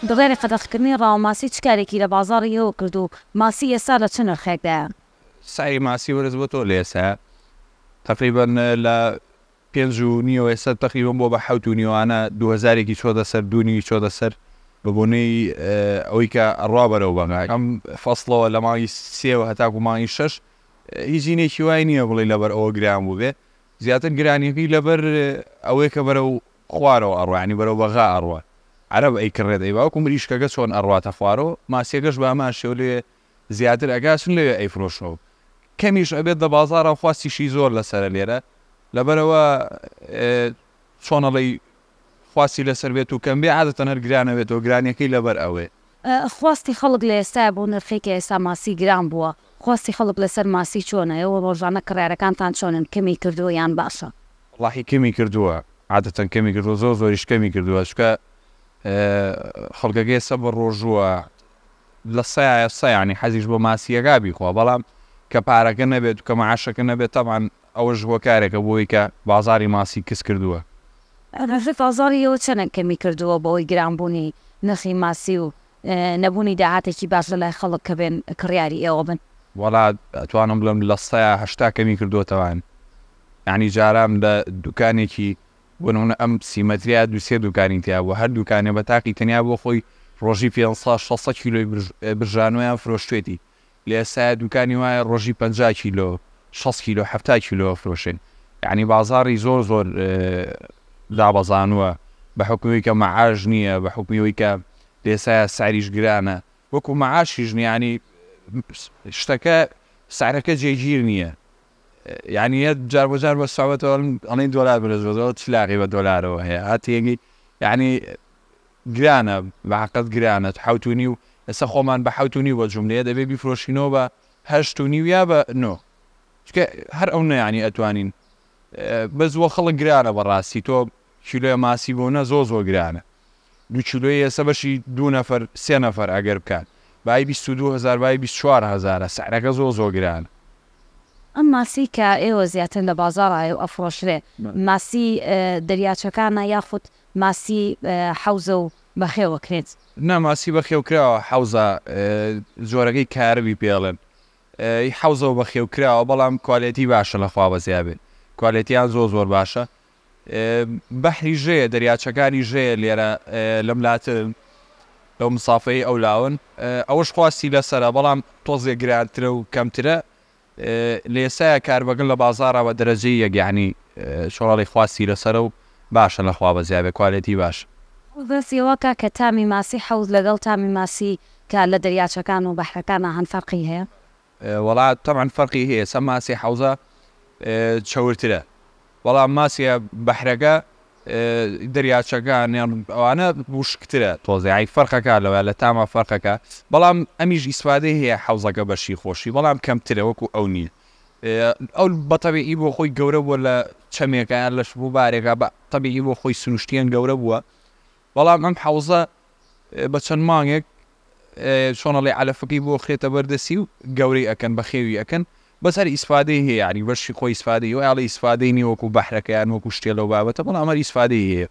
بڕیاری قەدەغەکردنی ڕاوەماسی چ کارێکی لە بازاڕی ئێوە کرد و ماسی ئێستا لە چ نرخێکدایە؟ سعری ماسی بەرز بۆتەوە لە ئێستا تەقریبەن لە پێنج و نیوە ئێستا تەقریبەن بۆ بە حەوت و نیوانە دوو هەزارێکی چۆتە سەر دوو نیوی چۆتە سەر بە بۆنەی ئەوەی کە ئەڕوا بەرەو بەغا ئەم فەسڵەوە لە مانگی سێوە هەتاکو مانگی شەش هیچ جینێکی وای نییە بڵێی لەبەر ئەوە گران بووبێ زیاتر گرانیەکەی لەبەر ئەوەیە کە بەرەو خوارەوە ئەڕوا یانی بەرەو بەغا ئەڕوا عەرەب ئەیکڕێت ئەیبا وەکو مریشکەکە چۆن ئەڕواتە خوارەوە ماسیەکەش بە هەمان شێوە لێ زیاتر ئەکا چون لەوێ ئەیفرۆشنەوە کەمیش ئەبێت لە بازاڕا خواستیشی زۆر لەسەرە لێرە لەبەرئەوە چۆن ئەڵێی خواستی لەسەر بێت و کەم بێ عادەتەن هەر گران ئەبێتەوە گرانیەکەی لەبەر ئەوەیە. خواستی خەڵک لە ئێستایا بەو نرخەی کە ئێستا ماسی گران بووە خواستی خەڵک لەسەر ماسی چۆنە ئێوە ڕۆژانە کڕیارەکانتان چۆنن کەمی کردووە یان باشە؟ وەڵاهی کەمی کردووە عادەتەن کەمی کردووە زۆر زۆریش کەمی کردووە چونکە خەڵکەکە ئێستا بە ڕۆژووە لە سەیایە سە یانی حەزیش بۆ ماسیەکە بیخوا بەڵام کە پارەکە نەبێت و کە معاشەکە نەبێت تەبعەن ئەوەش هۆکارێکە بۆی کە بازاری ماسی کز کردووە. نرخی بازاری ئێوە چەنە کەمی کردووە بەهۆی گرانبوونی نرخی ماسی و نەبوونی داهاتێکی باش لەلای خەڵک کە بێن کڕیاری ئێوە بن؟ وەڵا ئەتوانم بڵێم لە سەیا 80 کەمی کردووەتەوان یانی جاران لە دوکانێکی بۆ نمونە ئەم 30 مەتریە دوو سێ دوکانی تیا بوو هەر دوکانێ بە تاقی تەنیا بۆ خۆی ڕۆژی 500 600 کیلۆی برژانۆیان فرۆشتێتی لە ئێستایا دوکانی وایە ڕۆژی 50 کیلۆ 60 کیلۆ 70 کیلۆ ئەفرۆشێ یعنی بازاڕی زۆر زۆر دابەزانووە بە حکومی کە مەعاش نییە بە حکومی ئەوەی کە لە ئێستایا سعریش گرانە وەکو مەعاشیش نییە یعنی شتەکە سعرەکە جێگیر نییە یانی یە جار بۆ جار بە سعوبەتەوە ئەڵێن دۆلار بەرز بۆتەوە چ لاقی بە دۆلارەوە هەیە ها تێگەی یانی گرانە بە حەقت گرانە 7.5 ئێستا خۆمان بە 7.5 بە جوملەیە دەبێ بیفرۆشینەوە بە 8.5 یا بە 9 چونکە هەر ئەو نەیانی ئەتوانین بەس وە خەڵک گرانە بەڕاستی تۆ کیلۆیە ماسی بۆ نە زۆر زۆر گرانە دوو کیلۆی ئێستا بەشی دوو نەفەر سێ نەفەر ئەگەر بکات بای 22 هەزار بای 24 هەزارە سعرەکە زۆر زۆر گرانە. ئەم ماسی کە ئێوە زیاتر لە بازاڕا هەیە و ئەفڕۆشرێ ماسی دەریاچەکانە یاخود ماسی حەوزە و بەخێو ئەکرێت؟ نا ماسی بەخێو کراوە حەوزە جۆرەکەی کاربی پێ ئەڵێن ی حەوزە و بەخێو کراوە بەڵام کوالێتی باشە لە خوا بەزیا بێ کوالێتیان زۆر زۆر باشە بەحری ژێیە دەریاچەکانی ژێیە لێرە لەم لاترن لەو مسافەی ئەو لاون ئەوەش خواستی لەسەرە بەڵام تۆزێ گرانترە و کەمترە لە ئێستایا کاربەکن لە بازاڕا بە دەرەجەی یەک یانی چۆڵی خواستی لەسەرە و باشە لە خوا بەزیابێ کوالێتی باشە. باسی ئەوە کا کە تامی ماسی حەوز لەگەڵ تامی ماسی کە لە دەریاچەکان و بەحرەکانا هەن فەرقی هەیە؟ وەڵا تەبعەن فەرقی هەیە سە ماسی حەوزە چەورترە بەڵام ماسیە بەحرەکە دەریاچەکان یان ئەوانە وشکترە تۆزێ یانی فەرقەکە لەوە لە تاما فەرقەکە بەڵام ئەمیش ئیسفادەی هەیە حەوزەکە بەشی خۆشی بەڵام کەمترە وەکو ئەو نییە ئەو بەتەبیعی بۆ خۆی گەورە بووە لە چەمێکە یان لە ڕووبارێکە بە تەبیعی بۆ خۆی سروشتیان گەورە بووە بەڵام ئەم حەوزە بە چەند مانگێک چۆن ئەڵێ عەلەفەکەی بۆ خرێتە بەر دەستی و گەورەی ئەکەن بەخێوی ئەکەن بەس هەر ئیسفادەی هەیە یانی بەشی خۆی ئیسفادەی وای ئەڵێ ئیسفادەی نیە وەکو بەحرەکە یان وەکو شتێ لەو بابەتە بەڵام هەر ئیسفادەی هەیە.